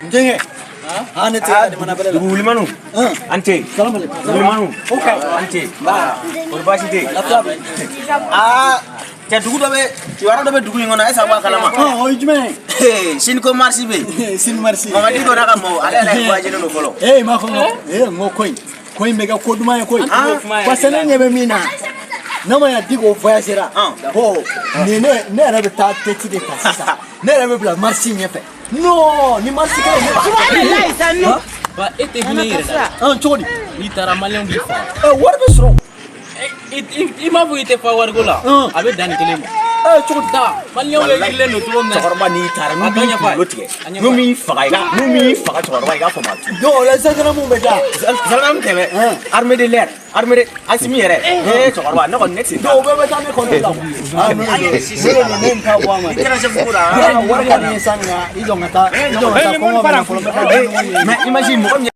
N denkɛ, aa, ne tɛ ka jamana bɛrɛ la. Dugu wulimanu. An ce. Salam alaikum. Wulimanu. Ok. An ce. Kɔri baasi tɛ yen? Lafiya bɛ. Aa, cɛ, dugu dɔ bɛ, kibaruya dɔ bɛ dugu in kɔnɔ, est ce que a b'a kalama? O ye jumɛn Hey, sini ko marche bɛ yen. ye? Sini marche. Mamadi dɔ n'a ka mɔgɔw, ale yɛrɛ voyagé don fɔlɔ. Ee, ma kɔnɔ ee, n ko ko in bɛ kɛ ko duman ye koyi, parce que ne ɲɛ bɛ min na, n'a ma ɲa Diko voyagera, bon, nin ne yɛrɛ bɛ taa tête de ta sisan, ne yɛrɛ bɛ bila marche ɲɛfɛ. Non, ni marche kɛ ye ne. Ba, e tɛ hinɛ i yɛrɛ la. An cogo di? N'i taara, maliyɛnw b'i faga. Ɛ, wari bɛ sɔrɔ. I m'a fɔ i tɛ fa wariko la. A bɛ dan nin kelen ma. Ɛ, cogo di? Taa, maliyɛnw bɛ yirilen don cogo min na. Cɛkɔrɔba, n'i taara, n'u A b'i ɲɛfɔ a ye. kunkolo tigɛ, A ɲɛfɔ n'u a ye. m'i faga, i ka, n'u m'i faga, cɛkɔrɔba, i k'a fɔ ma tu. Donc o la gendarme bɛ taa. Gendarme tɛmɛ, armée de l'air, armée de Asimi yɛrɛ. Ee, cɛkɔrɔba, ne kɔni, ne tɛ. Donc o bɛɛ bɛ taa ne kɔnɔ la. Ah non, non, ne ne ta bɔ a ma. I kɛra chef ko la. Ah, wari ka di n ye sa, nka i jɔ n ka taa, i jɔ n ka taa, kɔngɔ bɛ n na fɔlɔ, n bɛ taa dumuni ɲini. Mais imagine mɔgɔ min